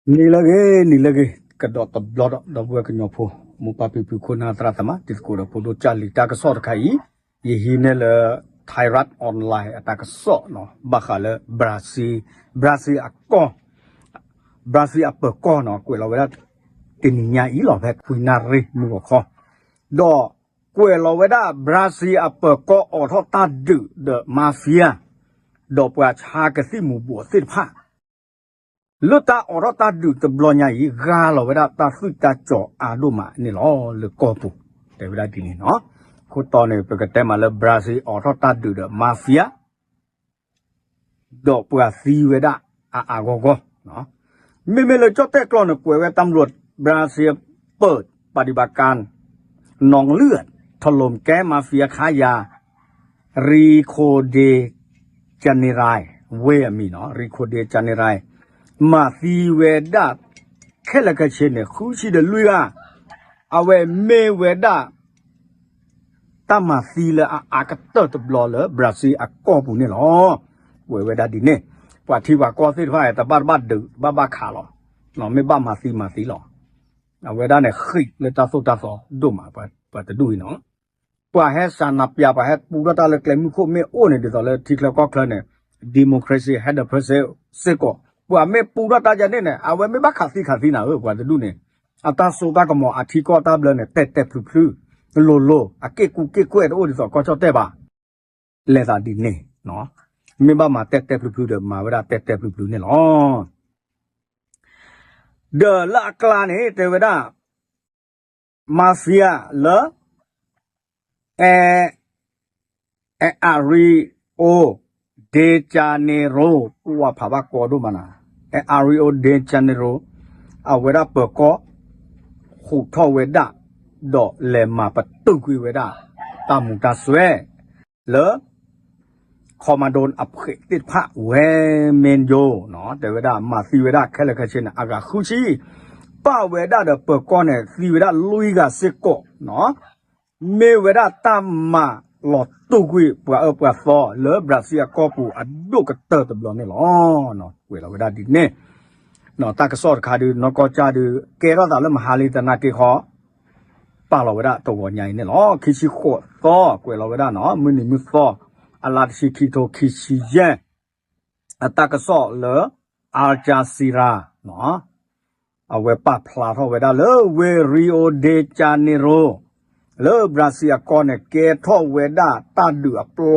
နံၤလၢအဂ့ၤ နံၤလၢအဂ့ၤ ကဒီးတဘျီဒီး ဒီပုၢ်ဝဲၢ်ကညီဖိ မိၢ်ပၢ်ဖံဖု ခိၣ်နၢ်သရၣ်သမါ တံၤသကိးဒီးဖိဒိၣ်ကၢ်လံၤ တၢ်ကစီၣ်တခါအံၤ ယဟံးန့ၢ်လၢ Thairath Online အတၢ်ကစီၣ်နီၤ ဘၣ်ဃးလၢ Brazil, Brazil အကီၢ် Brazil အပၢၤကီၢ်နီၤ ကွဲးလီၤဝဲဒၣ် တနံၤညါအံၤလီၤ ဖဲခွံနၣ်ရံၣ်မုၢ်ဂီၤခီ ဒီးကွဲးလီၤဝဲဒၣ် Brazil အပၢၤကီၢ်အိးထီၣ်တၢ်ဒုးဒီး mafia ဒီးပှၤဆါကသံၣ်မူၤဘှီးသ့ၣ်တဖၣ် လၢတၢ်အိးထီၣ်တၢ်ဒုးတဘျီညါအံၤ ဂၢ်လီၤဝဲဒၣ်တၢ်သွံၣ်တၢ်စီၤအါဒိၣ်မးန့ၣ်လီၤ လၢကီၢ်ပူၤ တဲဝဲဒၣ်ဒ်န့ၣ်နီၤ. အဃိသတးန့ၣ် ပကတဲမးလၢ Brazil အိးထီၣ်တၢ်ဒုးဒီး mafia ဒီးပှၤသံဝဲဒၣ်အါအါဂီၢ်ဂီၢ်, မ့မ့ၢ်လၢကၠီၣ်တဲၣ်ကျိာ်န့ၣ် ကွဲးဝဲ ตำรวจ Brazil เปิดปฏิบัติการ หนองเลือด ถล่มแก๊งมาเฟียค้ายา Rio de Janeiro ဝ့ၢ်အမံၤနီၤ Rio de Janeiro မၤသံဝဲဒၣ် ခဲလၢာ်ခဲဆ့န့ၣ် ဃုဆံဒီးလွံၢ်ဂၤ, အဝဲမ့ၢ်ဝဲဒၣ် တၢ်မၤသံလၢအအါကတၢၢ်တဘျီလၢ Brazil အကီၢ်ပူၤန့ၣ်လီၤ. ကွဲးဝဲဒၣ်ဒ်န့ၣ်, ပှၤထံပှၤကီၢ်သ့ၣ်တဖၣ် တဘၣ်တဘၣ်ဒုး တဘၣ်ဘၣ်ခးလီၤ, မ့ၢ်ဘၣ်မၤသံမၤသံလီၤ. အဝဲဒၣ်န့ၣ် ဃံးလၢတၢ်သိၣ်တၢ်သီဒိၣ်မး ပှၤတဒူၣ်အံၤနီၤ. ပှၤဟဲစးနးပၠး ပှၤဟဲပူထီၣ်တၢ်လၢကျဲမုၢ်ခိၣ်မ့ၢ်အိၣ်န့ၣ် ဒ်သိးလၢထံချၢကီၢ်ချၢန့ၣ် democracy ဟဲဒီးဖဲစ့ၢ်ကီး, ပှၤမ့ၢ်ပူထီၣ်တၢ်ယါန့ၣ်န့ၣ် အဝဲမ့ၢ်ဘၣ်ခးသံခးသံနၤဧၢ ပှၤတဒူၣ်န့ၣ်, အတၢ်စိတၢ်ကမီၤအထံကီၢ်တၢ်ဘျၢန့ၣ် တဲာ်တဲာ်ဖျုးဖျုး, လိၤလိၤ အက့ၢ်ကူက့ၢ်ကွဲၢ်တအိၣ်ဒ်သိးကီၢ်ကၠီၣ်တဲၣ်ဘၣ်. လဲၤသးဒ်န့ၣ်, မ့ၢ်ဘၣ်မၤတဲာ်တဲာ်ဖျုးဖျုးဒီး မၤဝဲဒၣ်တဲာ်တဲာ်ဖျုးဖျုးန့ၣ်လီၤ. ဒီးလၢအကျါန့ၣ် တဲဝဲဒၣ် mafia လၢ အဲ Rio de Janeiro ပှၤဖးဘၣ်ကီဒိၣ်မးနၤ, အဲ Rio de Janeiro အဝဲဒၣ်ပၢၤကီၢ် ဟူးထီၣ်ဝဲဒၣ် ဒီးလဲၤမၤပတုာ်ကွံာ်ဝဲဒၣ် တၢ်မူၤတၢ်စွဲ လၢ commando အဖှဲးသ့ၣ်တဖၣ် ဝဲမ့ၢ်ယိ တဲဝဲဒၣ် မၤသံဝဲဒၣ်ခဲလၢာ်ခဲဆ့န့ၣ် အဂၤဃုဆံ, ပာ်ဝဲဒၣ်ဒီးပၢၤကီၢ်န့ၣ် သံဝဲဒၣ်လွံၢ်ဂၤစ့ၢ်ကီး, မ့ၢ်ဝဲဒၣ်တၢ်မၤလီၤတူာ်ကွံာ်ပှၤအၢပှၤသီလၢ Brazil အကီၢ်ပူၤအဒိၣ်ကတၢၢ်တဘျီန့ၣ်လီၤ. ကွဲးလီၤဝဲဒၣ်ဒ်န့ၣ်, တၢ်ကစီၣ်တခါဒုး နီၢ်ကီၢ်ကၢ်ဒုး ကဲထီၣ်သးလၢမဟါလံသနာ်က့ခီ ပာ်လီၤဝဲဒၣ်တဂီၤညါအံၤန့ၣ်လီၤ. ခံဆံဃိးသီ ကွဲးလီၤဝဲဒၣ်နီၤ မုၢ်နံၤမုၢ်သီ အလါတဆံခံထိခံဆံယဲၢ် အတၢ်ကစီၣ်လၢ Al Jazeera နီၤ အဝဲပာ်ဖျါထီၣ်ဝဲဒၣ်လၢဝ့ၢ် Rio de Janeiro လၢ Brazil အကီၢ်န့ၣ် ကဲထီၣ်ဝဲဒၣ်တၢ်ဒုးအပျီ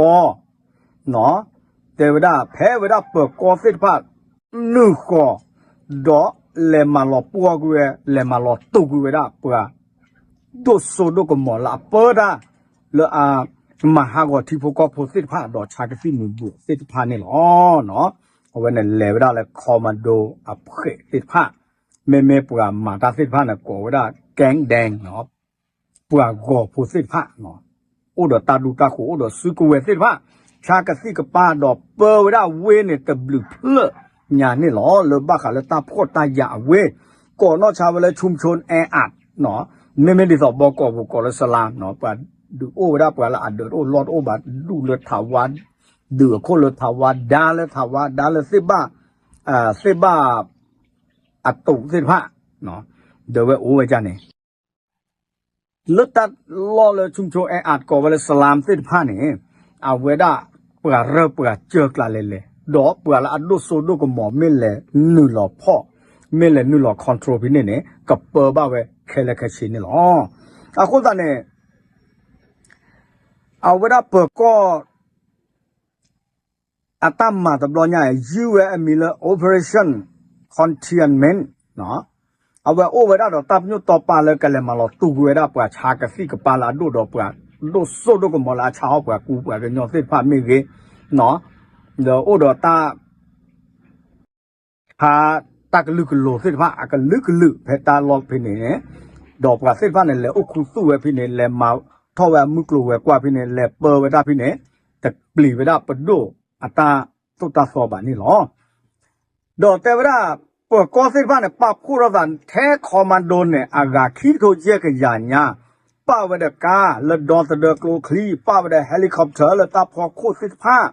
နီၤ တဲဝဲဒၣ် ဖဲဝဲဒၣ်ပၢၤကီၢ်သ့ၣ်တဖၣ် နုာ်ဃီၤ ဒီးလဲၤမၤလီၤပှီၢ်ကွံာ်ဝဲ လဲၤမၤလီၤတူာ်ကွံာ်ဝဲဒၣ်ပှၤ ဒိၣ်စိဒိၣ်ကမီၤလၢအပၢတၢ် လၢအ မၤဟးဂီၤထံဖိကီၢ်ဖိသ့ၣ်တဖၣ် ဒီးဆါကသံၣ်မူၤဘှီးသ့ၣ်တဖၣ်န့ၣ်လီၤ. အဝဲန့ၣ်လဲၤဝဲဒၣ်လၢ commando အဖှဲးသ့ၣ်တဖၣ်, မ့မ့ၢ်ပှၤမၤတၢ်သ့ၣ်တဖၣ်န့ၣ် ကိးဝဲဒၣ် gang ဒဲ ပှၤဂီၤဖိသ့ၣ်တဖၣ် အိၣ်ဒီးတၢ်ဒူတၢ်ဃိး အိၣ်ဒီးစုကဝဲၤသ့ၣ်တဖၣ် ဆါကသံၣ်ကပၤ ဒီးပၢဝဲဒၣ်ဝ့ၢ်န့ၣ်တဘျုးဖျၢၣ်ညါန့ၣ်လီၤ. လၢဘၣ်ဃးလၢတၢ်ဖှီၣ်တၢ်ယာ်အဝ့ၢ် ကိးနီၢ်ဆါဝဲလၢ ชุมชนแออัด မ့မ့ၢ်ဒ်သိးဘီကီးပူၤကိးလၢ slum ပှၤဒုးအိၣ်ဝဲဒၣ် ပှၤလၢအဒၢးတအိၣ်လီၢ်တအိၣ်ဘၣ် ဒူၣ်လၢထးဝါ ဒုးအခိၣ်လၢထးဝါ ဒါလၢထးဝါ ဒါလၢသ့ၣ်ဘၣ် သ့ၣ်ဘၣ် အတူးသ့ၣ်တဖၣ် ဒီးဝဲအိၣ်ဝဲဒၣ်န့ၣ် လၢတၢ်လီၢ်လၢ ชุมชนแออัด ကိးဝဲလၢ slum သ့ၣ်တဖၣ်န့ၣ် အဝဲဒၣ်ပှၤရၢပှၤစၢၤကျါလဲၤလဲၤ ဒီးပှၤလၢအဒိၣ်စိဒိၣ်ကမီၤ မ့ၢ်လဲၤနုာ်လီၤဖီၣ် မ့ၢ်လဲၤနုာ်လီၤ control ဖဲန့ၣ်န့ၣ် ကပၢဘၣ်ဝဲခဲလၢာ်ခဲဆ့န့ၣ်လီၤ. အဃိသတးန့ၣ် အဝဲဒၣ်ပၢၤကီၢ် အတၢ်မၤတဘျီညါ ယုၢ်ဝဲအမံၤလၢ Operation Containment အဝဲအိၣ်ဝဲဒၣ်ဒီးတၢ်ပညိၣ်တီပာ်လၢကလဲၤမၤလီၤတူာ်ကွံာ်ဝဲဒၣ် ပှၤဆါကသံၣ်ကပၤလၢအဒိၣ်ဒီးပှၤဒိၣ်စိဒိၣ်ကမီၤလၢအဆါအီၣ်ပှၤကူပှၤကညီသ့ၣ်တဖၣ်မ့ၢ်ဂ့ၤ, ဒီးအိၣ်ဒီးတၢ် ခါတၢ်ကလုာ်ကလိၤသ့ၣ်တဖၣ် အကလုာ်ကလုာ်ဖဲတၢ်လီၢ်ဖဲန့ၣ်န့ၣ်, ဒီးပှၤသ့ၣ်တဖၣ်န့ၣ် လဲၤအိၣ်ခူသူၣ်ဝဲဖဲန့ၣ် လဲၤမၤထီၣ်ဝဲအမုၢ်ကျိၤဝဲၤကွာ်ဖဲန့ၣ် လဲၤပၢဝဲဒၣ်ဖဲန့ၣ် တပျံၤဝဲဒၣ်ပဒိၣ်အတၢ်သိၣ်တၢ်သီဘၣ်န့ၣ်လီၤ. ဒီးတဲဝဲဒၣ် ပၢၤကီၢ်သ့ၣ်တဖၣ်န့ၣ် ပာ်ဖှိၣ်ထီၣ်သးထဲ commando န့ၣ် အဂၤခံကထိယဲၢ်ကယၤညါ, ပာ်ဝဲဒီးကါလၢဒီသဒၢကျိချံ, ပာ်ဝဲဒီး helicopter လၢတၢ်ဖီခိၣ်သ့ၣ်တဖၣ်,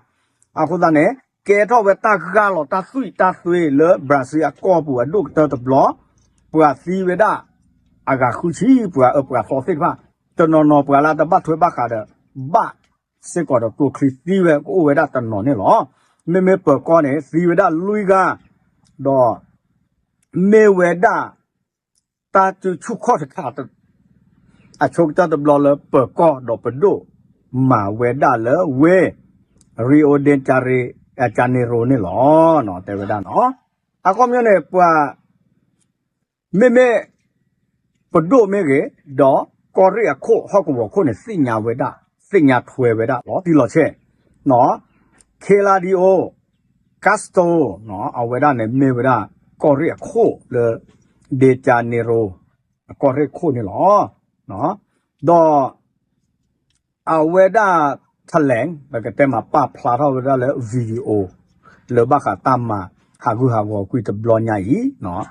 အဃိသတးန့ၣ် ကဲထီၣ်ဝဲတၢ်ဂၢ်လီၤတၢ်သွံၣ်တၢ်သွ့လၢ Brazil အကီၢ်ပူၤအဒိၣ်ကတၢၢ်တဘျီ, ပှၤသံဝဲဒၣ် အဂၤဃုဆံ ပှၤအၢပှၤသီသ့ၣ်တဖၣ်, တနီၤနီၤပှၤလၢတဘၣ်ထွဲဘၣ်ဃးဒီး ဘၣ်စ့ၢ်ကီးဒီးကျိချံသံဝဲကအိၣ်ဝဲဒၣ်တနီၤန့ၣ်လီၤ. မ့မ့ၢ်ပၢၤကီၢ်န့ၣ် သံဝဲဒၣ်လွံၢ်ဂၤ, ဒီး မ့ၢ်ဝဲဒၣ် တၢ်စုဆူၣ်ခီၣ်တခါ အဆိကတၢၢ်တဘျီလၢပၢၤကီၢ်ဒီးပဒိၣ် မၤဝဲဒၣ်လၢဝ့ၢ် Rio de Janeiro န့ၣ်လီၤ. တဲဝဲဒၣ်နီၤ, အခီပညီန့ၣ် ပှၤ မ့မ့ၢ် ပဒိၣ်မ့ၢ်ဂ့ၤ, ဒီးကီၢ်ရ့ၣ်အခိၣ်ဟီၣ်ကဝီၤခိၣ်န့ၣ် သ့ၣ်ညါဝဲဒၣ်, သ့ၣ်ညါထွဲဝဲဒၣ်လီၤတံၢ်လီၤဆဲး, Claudio Castro အဝဲဒၣ်န့ၣ်မ့ၢ်ဝဲဒၣ် ကီၢ်ရ့ၣ်အခိၣ်လၢ de Janeiro အကီၢ်ရ့ၣ်ခိၣ်န့ၣ်လီၤ. ဒီး အဝဲဒၣ် ထလဲၣ် ပကတဲမးပာ်ဖျါထီၣ်ဝဲဒၣ်လၢ video လၢဘၣ်ဃးတၢ်မၤဟးဂူာ်ဟးဂီၤကွံာ်တဘျီညါအံၤ,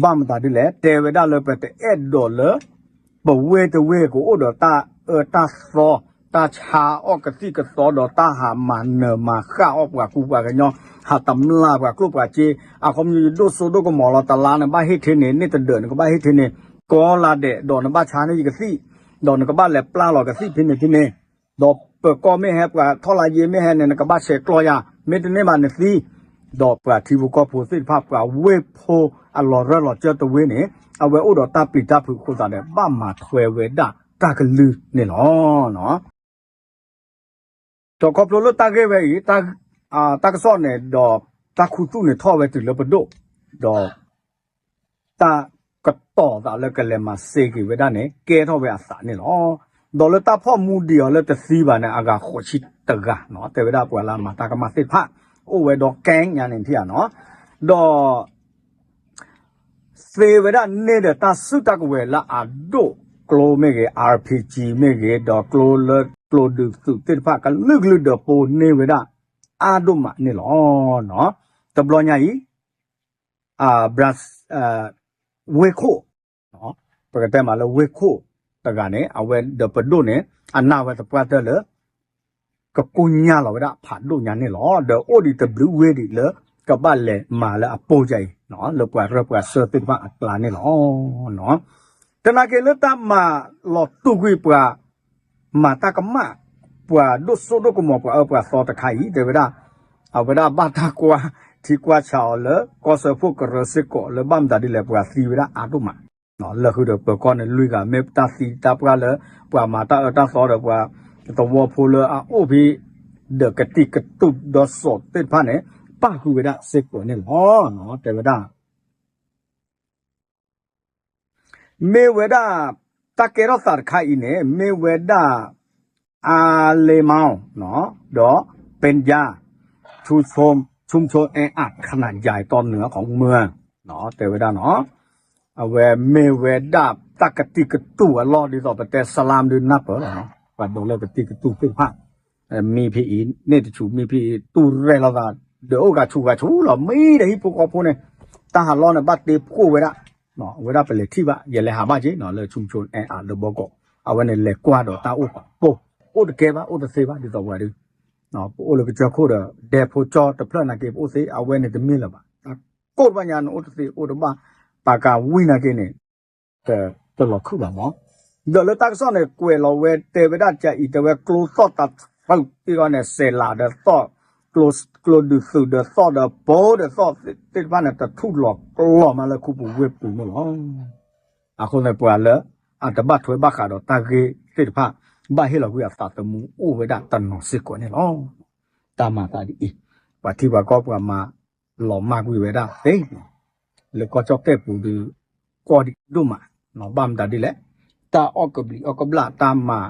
ဘၣ်မတၤဒ်လဲၣ် တဲဝဲဒၣ်လၢပတအဲၣ်ဒိးလၢ ပဝ့ၢ်တဝ့ၢ်ကအိၣ်ဒီးတၢ်အၢတၢ်သီ, တၢ်ဆါအီၣ်ကသံၣ်ကသီဒီးတၢ်ဟးမၤနၢၤမၤဃၣ်အီၣ်ပှၤကူပှၤကညီ, ဟးတမျၢ်ပှၤကျိၣ်ပှၤစ့, အခီပညီယဒိၣ်စိဒိၣ်ကမီၤလီၤ တလါနဘၣ်ဟ့ၣ်ထံန့ၣ် န့ၣ်တဒၢးနကဘၣ်ဟ့ၣ်ထံန့ၣ်, ကိးလါဒဲးဒီးနဘၣ်ဆါန့ၢ်ယကသံၣ်, ဒီးနကဘၣ်လဲၤပျၢ်လီၤကသံၣ်ဖဲန့ၣ်ဖဲန့ၣ်, ဒီးပၢၤကီၢ်မ့ၢ်ဟဲပှၤထီၣ်လါယ့မ့ၢ်ဟဲန့ၣ် နကဘၣ်ဆဲးကျိးယၤ, မ့တမ့ၢ်ဘၣ်နသံ, ဒီးပှၤထံဖိကီၢ်ဖိသ့ၣ်တဖၣ် ပှၤဝ့ၢ်ဖိအလီၤရၢၢ်လီၤစၢၢ်တဝ့ၢ်န့ၣ် အဝဲအိၣ်ဒီးတၢ်ပျံၤတၢ်ဖုးအဃိသတးဒီး ဘၣ်မၤထွဲဝဲဒၣ်တၢ်ကလုၢ်န့ၣ်လီၤ. ဒီးခီဖျိလၢတၢ်ဂ့ၢ်ဝဲအံၤ တၢ်ကစီၣ်န့ၣ်ဒီး တၢ်ခူသူၣ်န့ၣ်ထီၣ်ဝဲတုၤလၢပဒိၣ်, ဒီး တၢ်ကတီၤသးလၢကလဲၤမၤစ့က့ၤဝဲဒၣ်န့ၣ် ကဲထီၣ်ဝဲအသးန့ၣ်လီၤ. ဒီးလၢတၢ်ဖီၣ်မူဒံးအီၤလၢတသံဘၣ်န့ၣ် အဂၤဃိးဆံတဂၤနီၤ, တဲဝဲဒၣ်ပှၤလၢအမၤတၢ်ကမၣ်သ့ၣ်တဖၣ် အိၣ်ဝဲဒီး gang ညါန့ၣ်ထံၣ်ဧါနီၤ, ဒီး သ့ဝဲဒၣ်န့ၢ်ဒီးတၢ်စုတၢ်ကဝဲၤလၢအဒိၣ်ကျိမ့ၢ်ဂ့ၤ, R P G မ့ၢ်ဂ့ၤ, ဒီးကျိလၢကျိဒုးသုးသ့ၣ်တဖၣ် ကလုာ်ကလုာ်ဒၢးပိန့ၢ်ဝဲဒၣ် အါဒိၣ်မးန့ၣ်လီၤ. တဘျီညါအံၤ ဝ့ၢ်ခိၣ် ပကတဲမးလၢဝ့ၢ်ခိၣ်တဂၤန့ၣ် အဝဲဒီးပဒိၣ်န့ၣ် အနာ်ဝဲသပှၢ်တၢၢ်လၢ ကကိညၢ်လီၤဝဲဒၣ်ဖးဒိၣ်ညါန့ၣ်လီၤ. ဒီးအိၣ်ဒံးတဘျုးဝ့ၢ်ဒံးလၢ ကဘၣ်လဲၤမၤလၢအပိၢ်ယါအံၤ လၢပှၤရၢပှၤစၢၤသ့ၣ်တဖၣ်အကျါန့ၣ်လီၤ. သနာ်က့လၢတၢ်မၤလီၤတူာ်ကွံာ်ပှၤ မၤတၢ်ကမၣ် ပှၤဒိၣ်စိဒိၣ်ကမီၤပှၤအၢပှၤသီတခါအံၤ တဲဝဲဒၣ် အဝဲဒၣ်ဘၣ်တၢ်ကွၢ်ထံကွၢ်ဆးအီၤလၢ ကီၢ်စၢဖှိၣ်ကရၢစ့ၢ်ကီးလၢဘၣ်မတၤဒ်လဲၣ် ပှၤသံဝဲဒၣ်အါဒိၣ်မး လၢဃုာ်ဒီးပၢၤကီၢ်န့ၣ် လွံၢ်ဂၤ မ့ၢ်တၢ်သံတၢ်ပှၢ်လၢ ပှၤမၤတၢ်အၢတၢ်သီဒီးပှၤသဝီဖိလၢအအိၣ်ဖဲ ဒီးကတံာ်ကတူာ်ဒီးစိာ်သ့ၣ်တဖၣ်န့ၣ် ပၣ်ဃုာ်ဝဲဒၣ်စ့ၢ်ကီးန့ၣ်လီၤ. တဲဝဲဒၣ် မ့ၢ်ဝဲဒၣ် တၢ်ကဲထီၣ်သးတခါအံၤန့ၣ် မ့ၢ်ဝဲဒၣ် အါလ့မီၤ ဒီး ပ့ၢ်ယါ ชุมชนแออัดขนาดใหญ่ตอนเหนือของเมือง တဲဝဲဒၣ်နီၤ အဝဲမ့ၢ်ဝဲဒၣ်တၢ်ကတံာ်ကတူာ်အလီၢ် ဒ်သိးပတဲ slum ဒုးနၢ်ပၢၢ်လီၤနီၤ ပှၤဒိးလၢကတံာ်ကတူာ်သ့ၣ်တဖၣ် မံဖဲအံၤ န့ၣ်တဆူၣ်မံဖဲအံၤ တူၢ်ရဲၣ်လိာ်သး ဒီးအိၣ်ဂၤဆူၣ်ဂၤဆူၣ်လီၤ မံဒီးဟံၣ်ဖိဃီဖိန့ၣ် တၢ်ဟးလီၢ်န့ၣ် ဘၣ်တ့ဖှိၣ်ဝဲဒၣ် အဝဲဒၣ်ပလဲၤထံၣ်ဘၣ် ယလဲၤဟးဘၣ်က့ၤနီၤ လၢ ชุมชนแออัด လၢဘီကီး အဝဲန့ၣ်လဲၤကွၢ်ဒီးတၢ်အိၣ်ပာ်ပိၢ် အိၣ်တကဲဘၣ် အိၣ်တသ့ဘၣ် ဒ်သိးပှၤဒုး ပအိၣ်လၢကစၢၢ်ခိၣ်ဒီး ဒဲဖိကၠီတဖျၢၣ်နာ်က့ ပအိၣ်သ့ အဝဲန့ၣ်တမ့ၢ်လၢၤဘၣ် တၢ်ကိၢ်တဘၣ်ညါန့ၣ် အိၣ်တသ့အိၣ်တဘၣ် ပာ်ကၤဝံၣ်နာ်က့န့ၣ် တလီၤခုၣ်ဘၣ်မး ဒီးလၢတၢ်ကစီၣ်န့ၣ် ကွဲးလီၤဝဲတဲဝဲဒၣ်ကၢအံၤ တဲဝဲကျိသီၣ်တၢ်ထုးသ့ၣ်ဂီၢ်န့ၣ် စဲးလးဒီးသီၣ် ကျိဒုးသုးဒီးသီၣ်ဒီးပိၤဒီးသီၣ်သ့ၣ်တဖၣ်န့ၣ် တထူၣ်လီၤကျီမးလၢခူပူၤဝ့ၢ်ပူၤန့ၣ်လီၤ. အဃိန့ၣ် ပှၤလၢအတဘၣ်ထွဲဘၣ်ဃးဒီးတၢ်ဂ့ၢ်သ့ၣ်တဖၣ် ဘၣ်ဟ့ၣ်လီၤကွံာ်အသးသမူအိၣ်ဝဲဒၣ်တနီၤစ့ၢ်ကီးန့ၣ်လီၤ. တၢ်မၤသးဒ်အံၤ ပှၤထံပှၤကီၢ်ပှၤမၤလီၤမၢ်ကွံာ်ဝဲဒၣ်သ့ လၢကီၢ်ကၠီၣ်တဲၣ်ပူၤဒီး ကီၢ်ဒံးဒိၣ်မး ဘၣ်မတၤဒ်လဲၣ် တၢ်အီၣ်ကဘျံးအီၣ်ကဘျၣ် တၢ်မၤ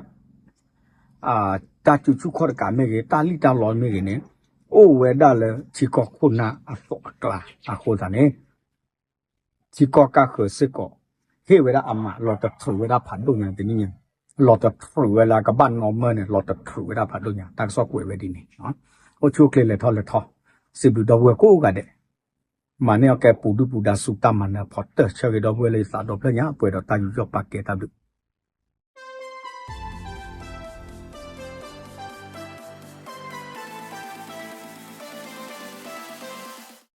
တၢ်စုဆူၣ်ခီၣ်တကးမ့ၢ်ဂ့ၤ တၢ်လံၣ်တၢ်လီမ့ၢ်ဂ့ၤန့ၣ် အိၣ်ဝဲဒၣ်လၢထံကီၢ်ခိၣ်နၢ်အသိးအကျါအဃိသတးန့ၣ် ထံကီၢ်ကၢ်ဃၢၤစ့ၢ်ကီး ဟ့ၣ်ဝဲဒၣ်အမး လီၤတထြုးဝဲဒၣ်ဖးဒိၣ်ညါတနံၣ်ညါ လီၤတထြုးဝဲလၢအကဘၣ်နီၢ်မၢၢ်န့ၣ် လီၤတထြုးဝဲဒၣ်ဖးဒိၣ်ညါ တၢ်ကစီၣ်ကွဲးဝဲဒ်န့ၣ် အိၣ်ဆူၣ်အိၣ်ချ့လဲၤထီၣ်လဲၤထီ စံးဘျုးဒီပုၢ်ဝဲၢ်ကိးဂၤဒဲး မၤန့ၢ်အီၣ်ကဲပူၤဒုၣ်ပူၤဒါဆူတၢ်မၤနၢၤဖီတၢၢ် ဆၢဂ့ၤဒီပုၢ်ဝဲၢ်လၢယသးဒီဖျၢၣ်ညါ ပှဲၤဒီးတၢ်ယူးယီၣ်ပာ်ကဲတၢ်ဘျုး